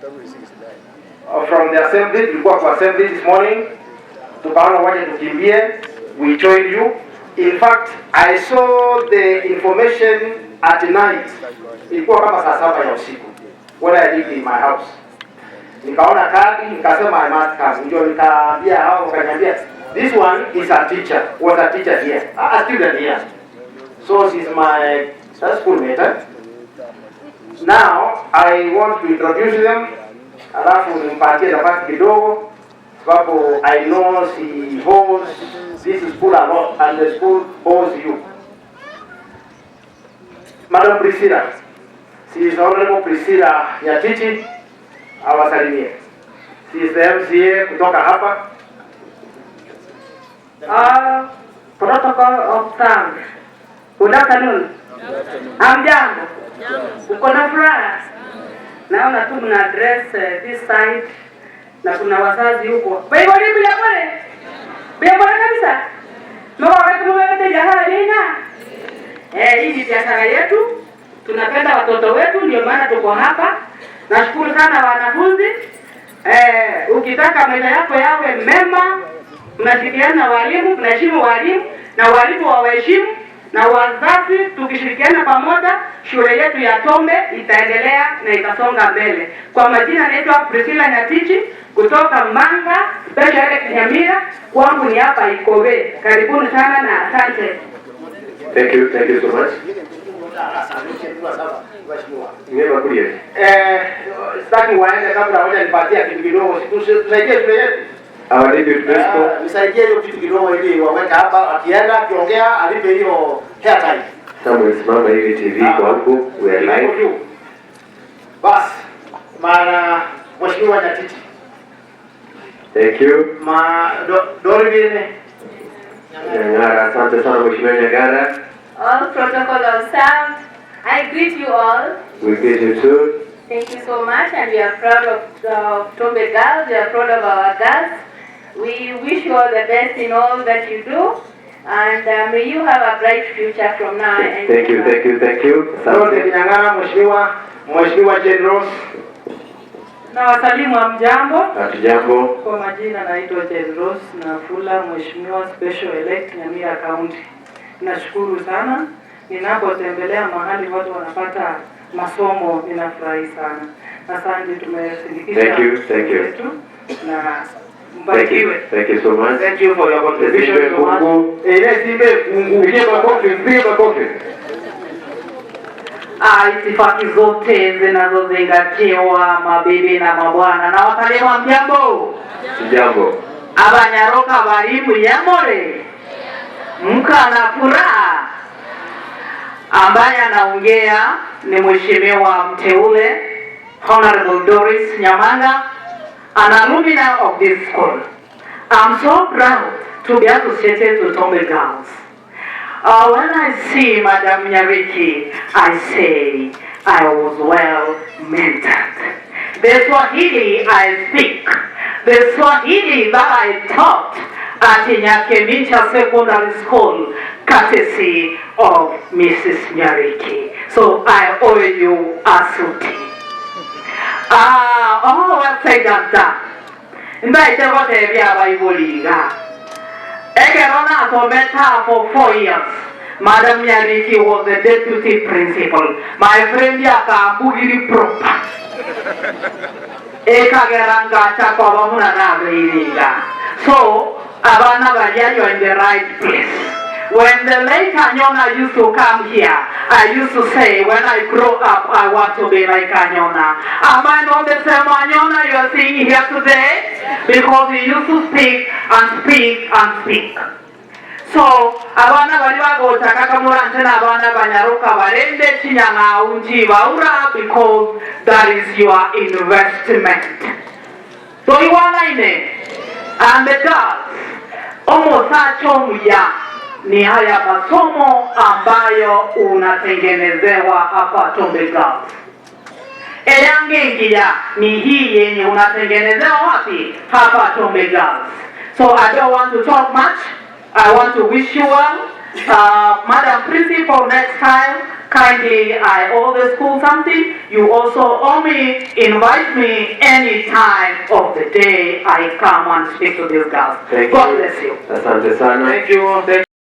From the assembly, tulikuwa kwa assembly this morning, tukaona waje tukimbie, we joined you. In fact, I saw the information at night, ilikuwa kama saa 7 ya usiku when I lived in my house. Nikaona kadi, nikasema I must come. Ndio nikaambia hao, wakaniambia this one is a teacher, was a teacher here, a student here. So she's my schoolmate. Eh? Now I want to introduce them, alafu nimpatie nafasi kidogo, sababu I know she holds this school a lot and the school holds you. Madam Priscilla, she is Honorable Priscilla Nyatichi, awasalimie. She is the MCA kutoka hapa. All protocol observed. Good afternoon. Hamjambo. Uko na furaha? Naona tu mna address this side na kuna wazazi huko. Kwa hivyo ni bila bure. Bila bure kabisa. Mwa wakati mwete jahala nina. Eh, hii ni biashara yetu. Tunapenda watoto wetu, ndio maana tuko hapa. Nashukuru sana wanafunzi. Eh, ukitaka maisha yako yawe mema, mnashirikiana na walimu, mnaheshimu walimu na walimu wawaheshimu na wazazi. Tukishirikiana pamoja, shule yetu ya Tombe itaendelea na itasonga mbele. Kwa majina naitwa Priscilla Nyatichi kutoka Manga Special Elect Nyamira, kwangu ni hapa Ikowe. Karibuni sana na asante. Thank you so much. Ngema kulia. Eh, sitaki waende kabla hawajanipatia kitu kidogo. Tusaidie shule yetu. Our deputy principal. Ah, nisaidie hiyo kitu kidogo ili waweke hapa, akienda akiongea alipe hiyo hair tie. Samuel, simama hivi TV kwa huku. We are live. Bas, maana Mheshimiwa Nyatichi. Thank you. Ma Dorivine. Nyang'ara, asante sana Mheshimiwa Nyang'ara. All protocol observed. I greet you all. We greet you too. Thank you so much, and we are proud of Tombe Girls. We are proud of our girls. We wish you all the best in all that you do, and may you have a bright future from now and Thank you, thank you, thank you. Dorothy Asante. Nyang'ara, Mheshimiwa Mheshimiwa Jane Rose. Na wasalimu wa mjambo. Hatujambo. Kwa majina naitwa Jane Rose Nafula, Mheshimiwa Special Elect Nyamira County. Nashukuru sana ninapotembelea mahali watu wanapata masomo, ninafurahi sana. Asante, tumesindikisha Thank you, thank you. wetu na Thank you. mbarikiwe. Thank you so much. Thank you for your contribution Simbe so much. Kungu. Ile Simbe Kungu. Pigie makofi, pigie makofi. Ah, itifaki zote zinazozingatiwa, mabibi na mabwana, na wasalimu mjambo. Jambo. Abanyaroka balimu yamore mka na furaha. Ambaye anaongea ni mheshimiwa mteule Honorable Doris Nyamanga, an alumni of this school. I'm so proud to be associated to Tombe Girls. When I see Madam Nyariki, I say I was well mentored. The Swahili I speak, the Swahili that I taught at Nyakemicha Secondary School, courtesy of Mrs. Nyariki. So I owe you a suti. Ah, oh, what said that? Ndaite gotebia abaiboliga. Ekero nasometa for 4 years. Madam Nyariki was the deputy principal. My friend akambugiri proper. Ekagera ngacha kwaba muna nabeiriga. So, abana baria, you are in the right place. When the late Anyona used to come here, I used to say, when I grow up, I want to be like Anyona. Am I not the same Anyona you are seeing here today? Because he used to speak and speak and speak. So, abana bali bagotaka kamurante n'abaana banyaruka barende chinyang'au njibaura because that is your investment. So iwanaine and the girls omosacho omuya ni haya masomo ambayo unatengenezewa hapa Tombe Girls. Eyangengia ni hii yenye unatengenezewa wapi? Hapa Tombe Girls. So I don't want to talk much. I want to wish you well. Madam Principal, next time, kindly, I owe the school something. You also owe me, invite me any time of the day I come and speak to these girls. Thank God you. bless you. Asante sana. Thank you. Thank